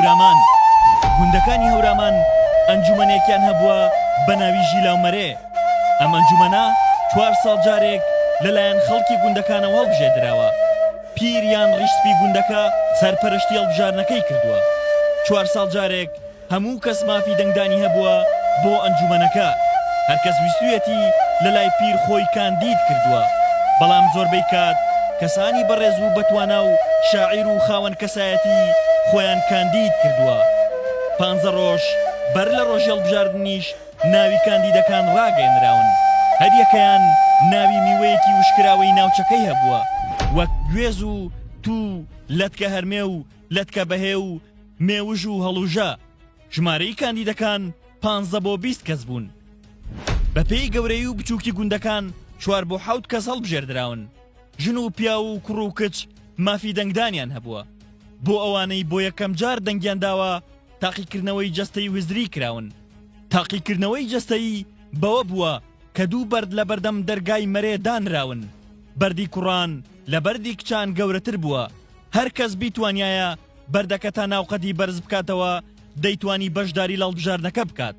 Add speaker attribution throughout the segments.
Speaker 1: هەورامان. گوندەکانی هەورامان ئەنجومەنێکیان هەبووە بە ناوی ژیلاومەرێ. ئەم ئەنجومەنە چوار ساڵ جارێک لەلایەن خەڵکی گوندەکانەوە هەڵبژێردراوە. پیر یان ڕیشسپی گوندەکە سەرپەرشتی هەڵبژاردنەکەی کردووە. چوار ساڵ جارێک هەموو کەس مافی دەنگدانی هەبووە بۆ ئەنجومەنەکە، هەرکەس ویستویەتی لەلای پیر خۆی کاندید کردووە، بەڵام زۆربەی کات کەسانی بەڕێز و بەتوانا و شاعیر و خاوەن کەسایەتی خۆیان کاندید کردووە. پانزە ڕۆژ بەر لە ڕۆژی هەڵبژاردنیش ناوی کاندیدەکان ڕاگەیەنراون، هەریەکەیان ناوی میوەیەکی وشکراوەی ناوچەکەی هەبووە وەک گوێز و توو و لەتکە هەرمێ و لەتکە بەهێ و مێوژ و هەڵوژە، ژمارەی کاندیدەکان پانزە بۆ 20 کەس بوون. بەپێی گەورەیی و بچووکی گوندەکان چوار بۆ حەوت کەس هەڵبژێردراون. ژن و پیاو و کوڕ و کچ مافی دەنگدانیان هەبووە. بۆ ئەوانەی بۆ یەکەم جار دەنگیان داوە تاقیکردنەوەی جەستەیی و هزری کراون. تاقیکردنەوەی جەستەیی بەوە بووە کە دوو بەرد لە بەردەم دەرگای مەرێ دانراون، بەردی کوڕان لە بەردی کچان گەورەتر بووە، هەر کەس بیتوانیایە بەردەکە تا ناوقەدی بەرز بکاتەوە دەیتوانی بەشداری لە هەڵبژاردنەکە بکات.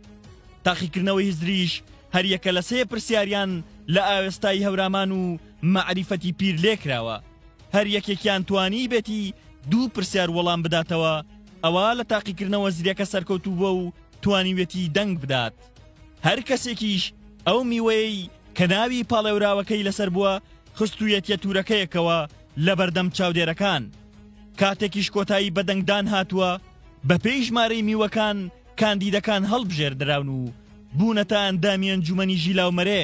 Speaker 1: تاقیکردنەوەی هزریش هەریەکە لە سێ پرسیاریان لە ئاوێستای هەورامان و مەعریفەتی پیر لێکراوە، هەر یەکێکیان توانیبێتی دوو پرسیار وەڵام بداتەوە ئەوا لە تاقیکردنەوە هزریەکە سەرکەوتوو بووە و توانیویەتی دەنگ بدات. هەر کەسێکیش ئەو میوەیەی کە ناوی پاڵێوراوەکەی لەسەر بووە خستوویەتیە تورەکەیەکەوە لەبەردەم چاودێرەکان. کاتێکیش کۆتایی بە دەنگدان هاتووە، بەپێی ژمارەی میوەکان کاندیدەکان هەڵبژێردراون و بوونەتە ئەندامی ئەنجومەنی ژیلاومەرێ.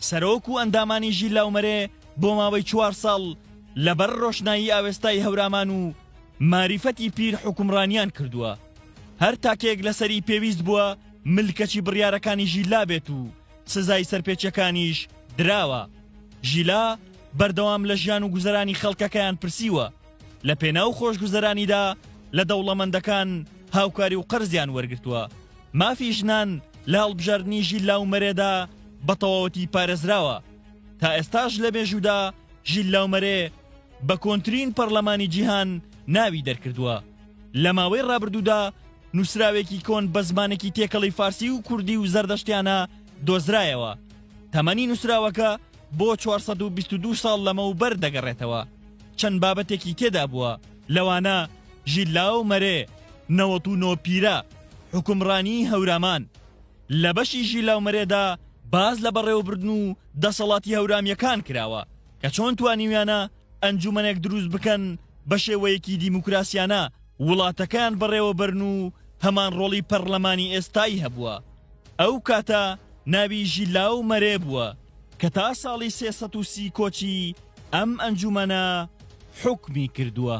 Speaker 1: سەرۆک و ئەندامانی ژیلاومەرێ بۆ ماوەی چوار ساڵ لەبەر ڕۆشنایی ئاوێستای هەورامان و ماریفەتی پیر حوکمڕانیان کردووە. هەر تاکێک لەسەری پێویست بووە ملکەچی بڕیارەکانی ژیلا بێت و سزای سەرپێچیەکانیش دراوە. ژیلا بەردەوام لە ژیان و گوزەرانی خەڵکەکەیان پرسیوە، لە پێناو خۆشگوزەرانیدا لە دەوڵەمەندەکان هاوکاری و قەرزیان وەرگرتووە. مافی ژنان لە هەڵبژاردنی ژیلا و مەرێدا بە تەواوەتی پارێزراوە. تا ئێستاش لە مێژوودا ژیلا و مەرێ بە کۆنترین پەڕلەمانی جیهان ناوی دەرکردووە. لە ماوەی ڕابردوودا نووسراوێکی کۆن بە زمانێکی تێکەڵی فارسی و کوردی و زەردەشتیانە دۆزرایەوە. تەمەنی نووسراوەکە بۆ 422 ساڵ لەمەوبەر دەگەڕێتەوە. چەند بابەتێکی تێدا بووە، لەوانە ژیلا و مەرێ، 99 پیرە، حوکمڕانیی هەورامان. لە بەشی ژیلا و مەرێدا باس لە بەڕێوەبردن و دەسەڵاتی هەورامییەکان کراوە کە چۆن توانیویانە ئەنجومەنێک دروست بکەن بە شێوەیەکی دیموکراسیانە وڵاتەکەیان بەڕێوەبەرن و هەمان ڕۆڵی پەڕلەمانی ئێستای هەبووە ئەو کاتە ناوی ژیلاو مەرێ بووە کە تا ساڵی 330 کۆچی ئەم ئەنجومەنە حوکمی کردووە.